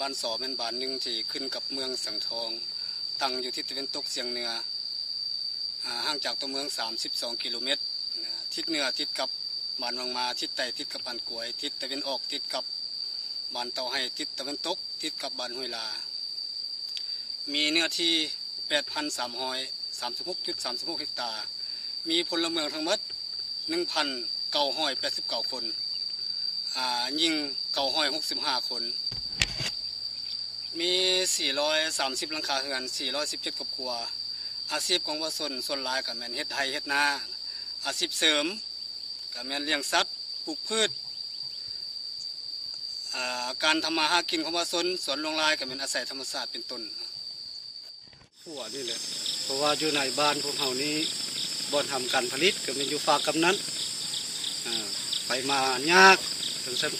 ບ້ານສໍແມ່ນບ້ານໜຶ່ງທີ່ຂຶ້ນກັບເມືອງສັງທອງ, ຕັ້ງຢູ່ທິດຕາເວັນຕົກສຽງເໜືອ, ອາ, ຫ່າງຈາກຕົວເມືອງສາມສິບສອງກິໂລແມັດ. ທິດເໜືອຕິດກັບບ້ານວັງມາ, ທິດໃຕ້ຕິດກັບບ້ານກວຍ, ທິດຕາເວັນອອກຕິດກັບບ້ານເຕົາໄຮ່, ທິດຕາເວັນຕົກຕິດກັບບ້ານຫ້ວຍລາ. ມີເນື້ອທີ່ແປດພັນສາມຮ້ອຍສາມສິບຫົກຈຸດສາມສິບຫົກເຮັກຕາ, ມີພົນລະເມືອງທັງໝົດໜຶ່ງພັນເກົ້າຮ້ອຍແປດສິບເກົ້າຄົນ, ອາ, ຍິງເກົ້າຮ້ອຍຫົກສິບຫ້າຄົນ, ມີສີ່ຮ້ອຍສາມສິບຫຼັງຄາເຮືອນ, ສີ່ຮ້ອຍສິບເຈັດຄອບຄົວ. ອາຊີບຂອງປະຊາຊົນສ່ວນຫຼາຍກໍແມ່ນເຮັດໄຮ່ເຮັດນາ, ອາຊີບເສີມກໍແມ່ນລ້ຽງສັດ, ປູກພືດ. ອາ, ການທຳມາຫາກິນຂອງປະຊາຊົນສ່ວນຫຼວງຫຼາຍກໍແມ່ນອາໄສທຳມະຊາດເປັນຕົ້ນ. ຂົວນີ້ແຫຼະ ເພາະວ່າຢູ່ໃນບ້ານພວກເຮົານີ້ ບ່ອນທຳການຜະລິດກໍແມ່ນຢູ່ຟາກກຳນັ້ນ, ອາ, ໄປມາຍາກ. ຈັ່ງຊັ້ນ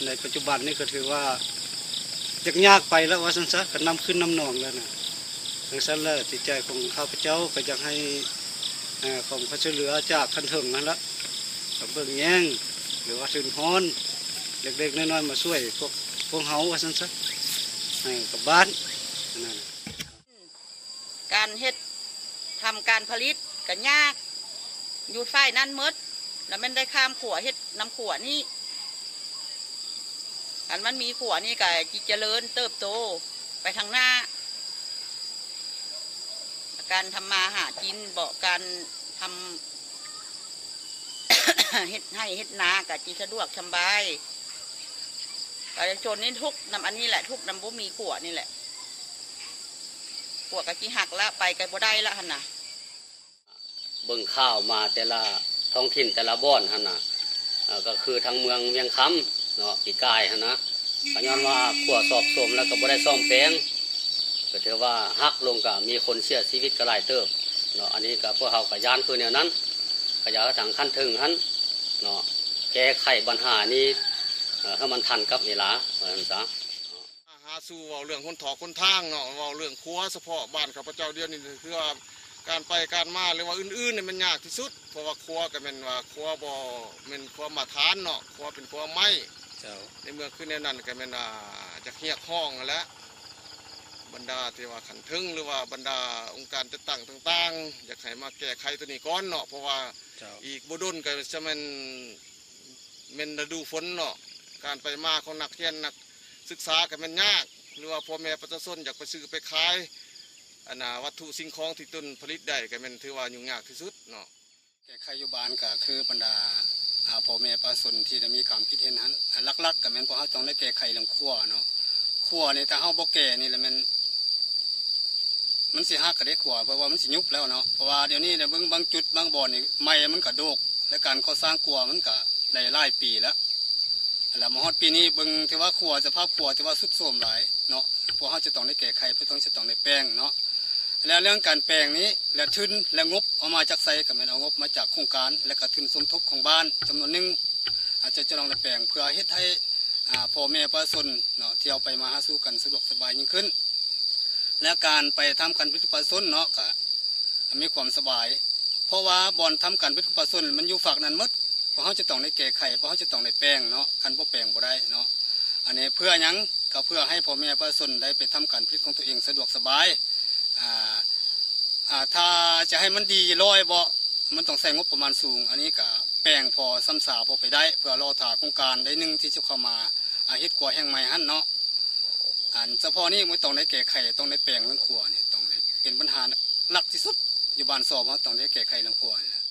ໃນປັດຈຸບັນນີ້ກໍຖືວ່າຢາກຍາກໄປແລ້ວວ່າຊັ້ນຊະ, ກໍນ້ຳຂຶ້ນນ້ຳນອງແລ້ວນະ. ຈັ່ງຊັ້ນແຫຼະ ຈິດໃຈຂອງຂ້າພະເຈົ້າກໍຢາກໃຫ້ ອາ, ຂອງຄວາມຊ່ວຍເຫຼືອຈາກຂັ້ນເທິງຫັ້ນລະ ເບິ່ງແຍງ ຫຼືວ່າທຶນຮອນເລັກໆນ້ອຍໆ ມາຊ່ວຍພວກ ພວກເຮົາວ່າຊັ້ນຊະ ໃຫ້ກັບບ້ານນັ້ນ. ການເຮັດ ທຳການຜະລິດກໍຍາກ, ຢູ່ຝ່າຍນັ້ນໝົດ, ແລ້ວແມ່ນໄດ້ຂ້າມຂົວເຮັດນຳຂົວນີ້. ຄັນມັນມີຂົວນີ້ກໍຊິຈະເລີນເຕີບໂຕໄປທາງໜ້າ. ການທຳມາຫາກິນເບາະ ການທຳ ເຮັດໄຮ່ເຮັດນາກໍຊິສະດວກສຳບາຍ. ປະຊາຊົນນີ້ທຸກນຳອັນນີ້ແຫຼະ, ທຸກນຳບໍ່ມີຂົວນີ້ແຫຼະ. ຂົວກໍຊິຫັກລະ, ໄປກໍບໍ່ໄດ້ລະຫັ້ນນະ. ເບິ່ງຂ່າວມາແຕ່ລະທ້ອງຖິ່ນແຕ່ລະບ່ອນຫັ້ນນະ, ເອີ ກໍຄືທາງເມືອງວຽງຄຳເນາະ ປີກາຍຫັ້ນນະ, ກໍຍ້ອນວ່າຂົວຊອກໂຊມແລ້ວກໍບໍ່ໄດ້ສ້ອມແປງ, ກໍຖືວ່າຫັກລົງ ກໍມີຄົນເສຍຊີວິດກໍຫຼາຍເຕີບເນາະ. ອັນນີ້ກໍພວກເຮົາກໍຢ້ານຄືແນວນັ້ນ, ກໍຢາກໃຫ້ທາງຂັ້ນເທິງຫັ້ນເນາະ ແກ້ໄຂບັນຫານີ້ ເອີ ໃຫ້ມັນທັນກັບເວລາ ວ່າຊັ້ນຊະ. ຫາສູ່ເວົ້າເລື່ອງຫົນຖອກຫົນທາງເນາະ, ເວົ້າເລື່ອງຂົວສະເພາະບ້ານຂ້າພະເຈົ້າດຽວນີ້ ຄືວ່າການໄປການມາ ຫຼືວ່າອື່ນໆນີ້ມັນຍາກທີ່ສຸດ, ເພາະວ່າຂົວກໍແມ່ນວ່າຂົວບໍ່ແມ່ນຂົວມາດຕະຖານເນາະ, ຂົວເປັນຂົວໄມ້. ເຈົ້າ. ໃນເມື່ອຄືແນວນັ້ນກໍແມ່ນວ່າຢາກຮຽກຮ້ອງຫັ້ນແຫຼະ ບັນດາທີ່ວ່າຂັ້ນເທິງ ຫຼືວ່າບັນດາອົງການຈັດຕັ້ງຕ່າງໆ ຢາກໃຫ້ມາແກ້ໄຂໂຕນີ້ກ່ອນເນາະ, ເພາະວ່າ ເຈົ້າ. ອີກບໍ່ດົນກໍຈະແມ່ນ ແມ່ນລະດູຝົນເນາະ, ການໄປມາຂອງນັກຮຽນນັກສຶກສາກໍແມ່ນຍາກ, ຫຼືວ່າພໍ່ແມ່ປະຊາຊົນຢາກໄປຊື້ໄປຂາຍ ອັນນ່າ ວັດຖຸສິ່ງຂອງທີ່ຕົນຜະລິດໄດ້ກໍແມ່ນຖືວ່າຫຍຸ້ງຍາກທີ່ສຸດເນາະ. ແກ້ໄຂຢູ່ບ້ານກໍຄືບັນດາ ອາ ພໍ່ແມ່ປະຊາຊົນທີ່ໄດ້ມີຄວາມຄິດເຫັນຫັ້ນ, ອາ ຫຼັກໆກໍແມ່ນພວກເຮົາຕ້ອງໄດ້ແກ້ໄຂເລື່ອງຂົວເນາະ. ຂົວນີ້ຖ້າເຮົາບໍ່ແກ້ນີ້ລະແມ່ນ ມັນຊິຫັກກະເດຂົວ, ເພາະວ່າມັນຊິຍຸບແລ້ວເນາະ, ເພາະວ່າດຽວນີ້ນະ ເບິ່ງບາງຈຸດບາງບ່ອນນີ້ໄມ້ມັນກະໂດກ ແລະ ການກໍ່ສ້າງຂົວມັນກະໄດ້ຫຼາຍປີແລ້ວ. ແລ້ວມາຮອດປີນີ້ເບິ່ງຖືວ່າຂົວ ສະພາບຂົວຖືວ່າຊຸດໂຊມຫຼາຍເນາະ, ພວກເຮົາຈະຕ້ອງໄດ້ແກ້ໄຂ, ພວກເຮົາຈະຕ້ອງໄດ້ແປງເນາະ. ແລ້ວເລື່ອງການແປງນີ້ ແລະ ທຶນ ແລະ ງົບເອົາມາຈາກໃສ? ກະແມ່ນເອົາງົບມາຈາກໂຄງການ ແລະ ກະທຶນສົມທົບຂອງບ້ານຈຳນວນໜຶ່ງ, ອາດຈະ ຈະຕ້ອງໄດ້ແປງເພື່ອເຮັດໃຫ້ ອາ ພໍ່ແມ່ປະຊາຊົນເນາະ ທີ່ເຮົາໄປມາຫາສູ່ກັນສະດວກສະບາຍຍິ່ງຂຶ້ນ ແລະ ການໄປທຳການຜະລິດຂອງປະຊາຊົນເນາະ ກະມີຄວາມສະບາຍ, ເພາະວ່າບ່ອນທຳການຜະລິດຂອງປະຊາຊົນມັນຢູ່ຟາກນັ້ນໝົດ, ພວກເຮົາຈະຕ້ອງໄດ້ແກ້ໄຂ, ພວກເຮົາຈະຕ້ອງໄດ້ແປງເນາະ, ຄັນບໍ່ແປງບໍ່ໄດ້ເນາະ. ອັນນີ້ເພື່ອຫຍັງ? ກະເພື່ອໃຫ້ພໍ່ແມ່ປະຊາຊົນໄດ້ໄປທຳການຜະລິດຂອງຕົວເອງສະດວກສະບາຍ. ອາ ອາ ຖ້າຈະໃຫ້ມັນດີຮ້ອຍເບາະ ມັນຕ້ອງໃຊ້ງົບປະມານສູງ, ອັນນີ້ກະແປງພໍຊຳຊາພໍໄປໄດ້ ເພື່ອລໍຖ້າໂຄງການໃດໜຶ່ງທີ່ຈະເຂົ້າມາ ອາ ເຮັດຂົວແຫ່ງໃໝ່ຫັ້ນເນາະ. ອັນສະເພາະນີ້ມັນຕ້ອງໄດ້ແກ້ໄຂ, ຕ້ອງໄດ້ແປງເລື່ອງຂົວນີ້, ຕ້ອງໄດ້ເປັນບັນຫາຫຼັກທີ່ສຸດຢູ່ບ້ານຊອບເຮົາ, ຕ້ອງໄດ້ແກ້ໄຂເລື່ອງຂົວນີ້ແຫຼະ.